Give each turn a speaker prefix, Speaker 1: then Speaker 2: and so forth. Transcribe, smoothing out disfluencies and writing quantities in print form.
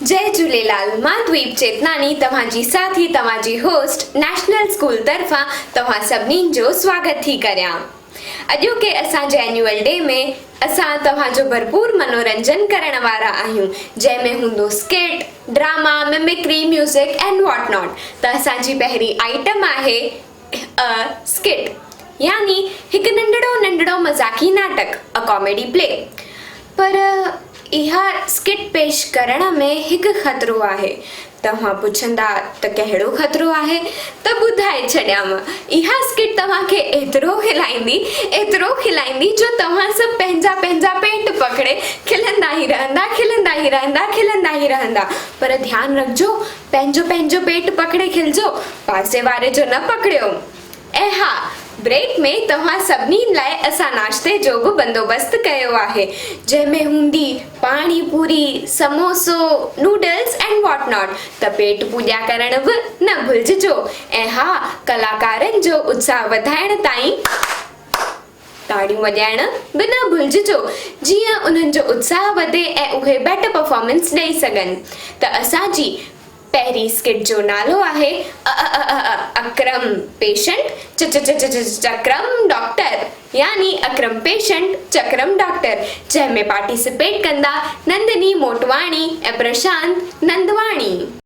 Speaker 1: جئي جهوليلال مان دويپ چيتناڻي توهان جي ساٿي توهان جي هوسٽ نيشنل اسڪول طرفان توهان سڀني جو سواگت ٿي ڪريان. اڄوڪي اسان جي اينيوئل ڊي ۾ اسان توهان جو ڀرپور منورنجن ڪرڻ وارا آهيون جنهن ۾ هوندو skit, drama, mimicry, music and what not ته اسان جي پهرين آئٽم آهي ا اسڪٽ يعني هڪ ننڍڙو ننڍڙو مذاقي ناٽڪ A Comedy Play پر اها اسڪٽ پيش ڪرڻ ۾ هڪ خطرو آهي. توهان پڇندا ته ڪهڙو خطرو آهي ته ٻڌائي ڇڏيانو. اها اسڪٽ توهان کي ايترو کلائيندي، ايترو کلائيندي جو توهان سڀ پنهنجا پنهنجا پيٽ پڪڙي کلندا ئي رهندا، کلندا ئي رهندا، کلندا ئي رهندا. پر ڌيان رکجو پنهنجو پنهنجو پيٽ پڪڙي کلجو، پاسي واري جو نه پڪڙيو. ۽ ها، بريڪ ۾ توهان سڀني لاء اسان ناشتي جو به بندوبست ڪيو آهي، جنهن ۾ هوندي پاڻي پوري، سموسو، نوڊلز اينڊ what not, ته پيٽ پوڄا ڪرڻ به نه ڀلججو. ۽ ها، ڪلاڪارن جو اتساهه وڌائڻ تائين تاڙيون وڄائڻ به نه ڀلججو، جيئن انهن جو اتساهه وڌي ۽ اهي بيٽر پرفارمنس ڏئي سگهن. ته اسان جي پهرين اسڪٽ جو نالو آهي ا-ا-ا-ا-ا اڪرم پيشنٽ چ-چ-چ-چ-چ-چڪرم ڊاڪٽر يعني اڪرم پيشنٽ چڪرم ڊاڪٽر جنهن ۾ پارٽيسپيٽ ڪندا نندني موٽواڻي ۽ پرشانت نندواڻي.